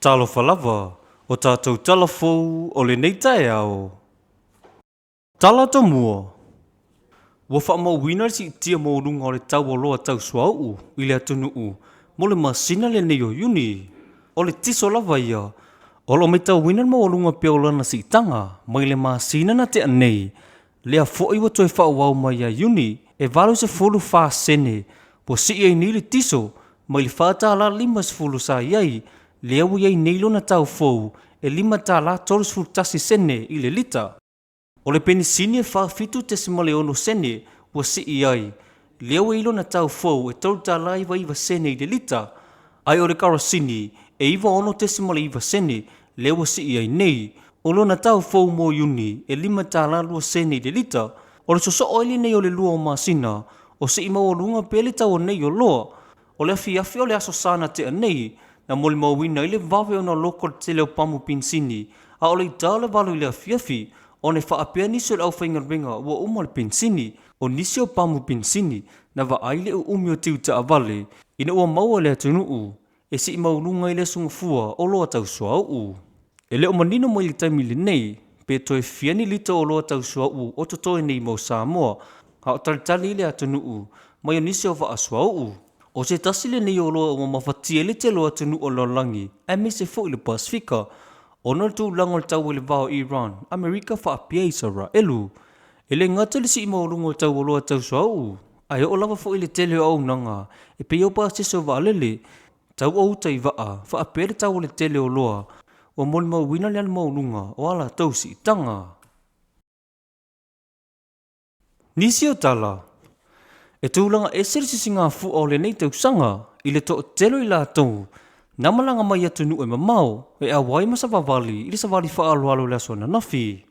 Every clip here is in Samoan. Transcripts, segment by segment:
Talofa lava, o tatou tala fou o lenei taeao. Tala Tomua, Ua faamauina le siitia maualuga o le tau o oloa tau suauu i le atunuu mo le masina lenei o Iuni. O le tiso lava ia, o lo o matauina le maualuga pea o lana siitaga mai le masina na tea nei, lea foi ua toe faaauau mai ia Iuni e 84 sene ua sii ai nei le tiso mai le $4.50 sa i ai, lea ua i ai nei lona tau fou e $5.31 sene i le lita. O le penisini e 47.6 sene ua sii ai, lea ua i ai lona tau fou e $3.99 sene i le lita, ae o le karosini e 96.9 sene lea ua sii ai nei, o lona tau fou mo Iuni e $5.02 sene i le lita. O le sosoo ai lenei o le lua o masina, o sii maualuga pea le tau o nei oloa. O le afiafi o le Aso Sa na tea nei, na molimauina ai le vave ona loko le tele o pamu penisini, a o le ita o le 8 i le afiafi, ona e faapea nisi o le aufaigaluega ua uma le penisini. O nisi o pamu penisini na vaai le uumi o tiu taavale ina ua maua e le atunuu e sii maualuga ai le aso gafua o oloa tau suauu. E le o manino mai i le taimi lenei pe toe fia ni lita o oloa tau suauu o totoe nei mo Samoa, a o talitali ai le atunuu mai o nisi o vaa suauu. O se tasi lenei o oloa ua mafatia ai le tele o atunuu o le lalolagi aemaise foi le Pasefika ona o le tulaga o le tau i le va o Iran, Amerika faapea Isaraelu. E le gata i le sii maualuga o le tau oloa tau suauu, ae oo lava foi i le tele o auaunaga e pei o pasese o vaalele, tau o uta i vaa, faapea le tau o le tele o oloa ua molimauina le alu maualuga o a latou siitaga. Nisi o tala, E tulaga ese le sisigafua o lenei tausaga i le toatele o i latou na malaga mai atunuu e mamao e auai ma savavali i le savali faaaloalo i le aso ananafi.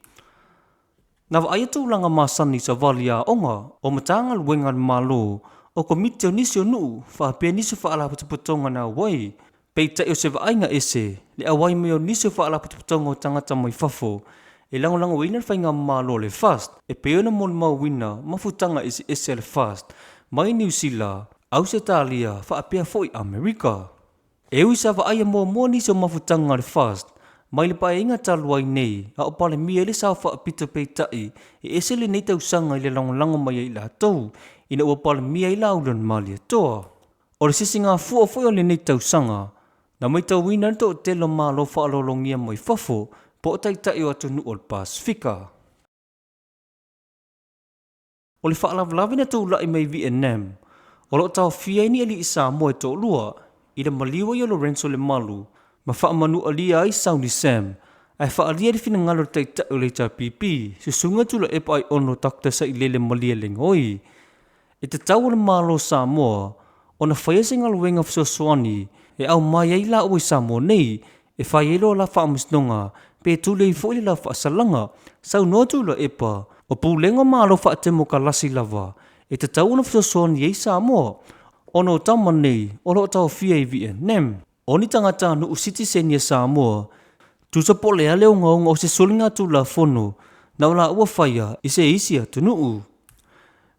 Na vaaia tulaga masani i savali aoga o Matagaluega a le Malo, o Komiti o nisi o nuu faapea nisi o faalapotopotoga na auai. Peitai o se vaaiga ese le auai mai o nisi o faalapotopotoga o tagata mai fafo e lagolagoina le faigamalo a le FAST e pei ona molimauina mafutaga eseese a le FAST mai Niu Sila, Ausetalia faapea foi Amerika. E ui sa vaaia muamua nisi o mafutaga a le FAST mai le paeaiga talu ai nei a o Palemia ai le sao faapito peitai e ese lenei tausaga i le lagolago mai ai i latou ina ua Palemia ai Laulu o le Malietoa. O le sisigafua foi o lenei tausaga, na matauina ai le toatele o Malo faaaloalogia mai fafo po o taitai o atunuu o le Pasefika. O le faalavelave na tulai mai Vietnam, o lo o taofia ai ni alii Samoa e toalua i le maliu ai o Lorenzo Lemalu ma faamanualia ai Sauni Sam, ae faaalia ai le finagalo o le Taitai o le HRPP, Susuga Tuilaepa Aiono Doctor Sailele Malielegaoi. E tatau o le Malo o Samoa ona faia se galuega fesoasoani e aumai ai laua i Samoa nei e fai ai lo la faamasinoga pe tuli ai foi le la faasalaga. Saunoa Tuilaepa, o pulega o Malo faatemokalasi lava e tatau ona fesoasoani ai Samoa ona o tama nei o lo o taofia i Vietnam. O ni tagatanuu sitiseni a Samoa, tusa po o le a le ogaoga o se soligatulafono na o laua faia i se isi atunuu.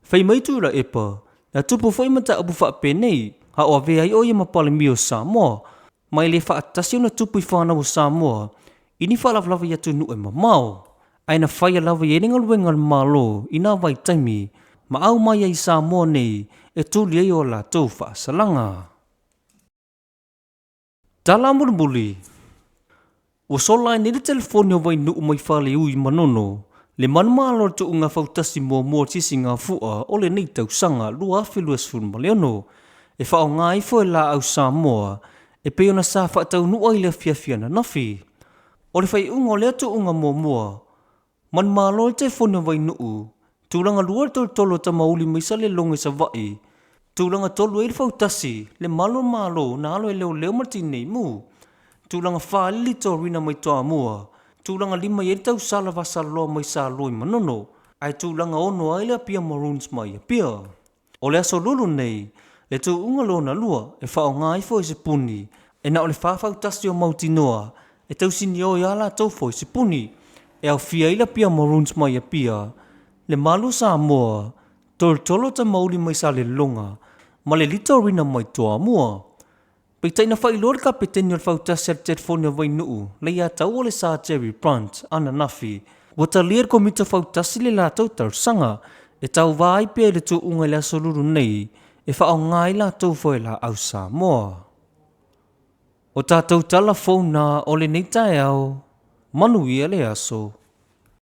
Fai mai Tuilaepa, na tupu foi mataupu faapenei a o avea ai o ia ma Palemia o Samoa, ma e le faatasi ona tupu i fanau o Samoa i ni faalavelave i atunuu e mamao. Ae na faia lava i ai le galuega a le Malo i nā vaitaimi ma aumai ai i Samoa nei e tuli ai o latou faasalaga. Tala mulimuli. Ua sola ai nei le telefoni o Vainuu mai Faleu i Manono, le manumalo o le tuuga fautasi muamua o le sisigafua o lenei tausaga 2026, e faaaoga ifo e Laau Samoa e pei ona sa faataunuu ai i le afiafi ananafi. O le faaiuga o lea tuuga muamua, manumalo le telefoni o Vainuu, tulaga lua le tolotolo o Tamauli mai Saleloga i Savaii, tulaga tolu ai le fautasi le malu o le Malo na alo e leoleo ma le tineimu, tulaga fa ai le Litorina mai Toamua, tulaga lima i ai le tausala Vasaloa mai Saloa i Manono, ae tulaga ono ai le Apia Maroons mai Apia. O le aso lulu nei, le tuuga lona lua e faaaoga ai foi se puni, e na o le fa fautasi o mautinoa e tausinio ai a latou foi se puni, e aofia ai le Apia Maroons mai Apia, le Malu o Samoa, Tolotolo Tamauli mai Salelologa ma le Litorina mai Toamua. Peitai na faailoa le Kapeteni o le Fautasi a le Telefoni a Vainuu le ia tau o le Sir Jerry Brunt ananafi, ua talia e le Komiti o Fautasi le latou talosaga e tauva ai pea i le tuuga i le Aso Lulu nei e faaaoga ai latou foelaau Samoa. O tatou tala fou na o lenei taeao, manuia le aso.